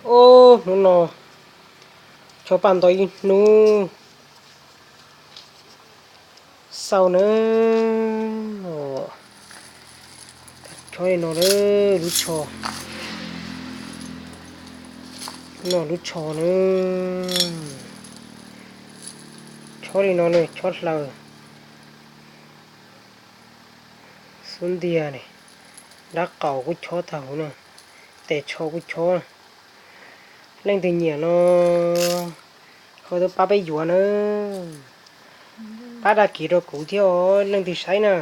Ob hnub no chob paj nto ib hnub xau na. Chob li no, lub tsho, no lub tsho na. Chob li no ne, chob hlaws xub ntiag ne, dab qaus kuj chob tag huv na, tes tsho kuj chob. Leej twg nyiam no ho tuaj pab peb yuav na. Pab dag kis rau kuv thiab os leej twg saib na.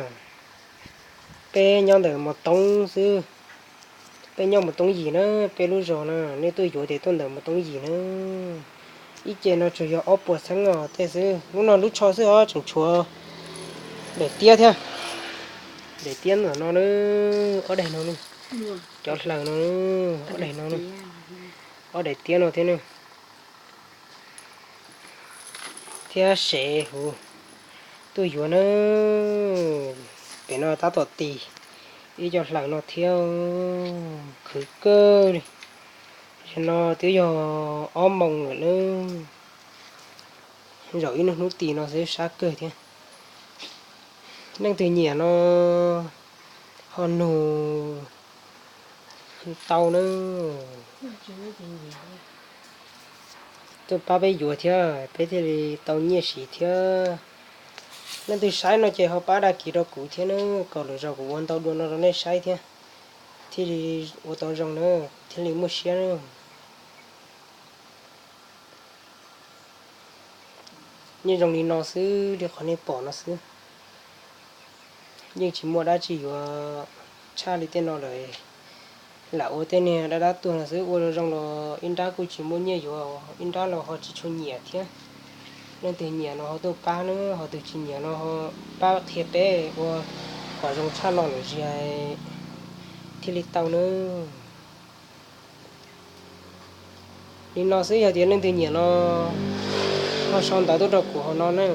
Peb nyob ntawm Mos Toob xwb. Peb nyob Mos Toob Yim na, peb lub zos na, nej tuaj yuav ces tuaj ntawm Mos Toob Yim na. Ib ce no tsuas yog ob puas xeeb os tej xwb. Lub no lub tsho xwb os, tseem tshuav daim tiab thiab. Daim tiab ntawm no na, ob daim no, cov hlaws no, ob daim no, ob daim tiab no thiab ne. Thiab sev huv tuaj yuav na. Pem no tab tom tis ib co hlaws no thiab, khwv kawg li. Tam sim no twb yog ob moos lawm na, zaum ib hnub tis no xwb sab kawg thiab. Leej twg nyiam no ho nug tau na. Tuaj pab peb yuav thiab peb thiaj li tau nyiaj siv thiab. Leej twg saib no ces ho pab dag kis rau kuv thiab na, kom lwm zaus kuv ua ntau dua no rau nej saib thiab, thiaj li ua tau zoo na, thiaj li muaj siab na. Yeej zoo li no xwb li qhov nej pom no xwb. Yeej tsis muaj dab tsi yuav tshaj li tej no lawm. Lam ua tej niag dab dab tuag no xwb, ua zoo zoo los ib nrab kuj tsis muaj nyiaj yuav, ib nrab los ho tsis tshua nyiam thiab. Leej twg nyiam no ho tuaj pab na, ho tus tsis nyiam no ho pab qhia peb ua kom zoo tshaj no lawm zis thiaj li tau na. Li no xwb, yog tias leej twg nyiam no ho sau ntawv tuaj rau kuv hauv no na.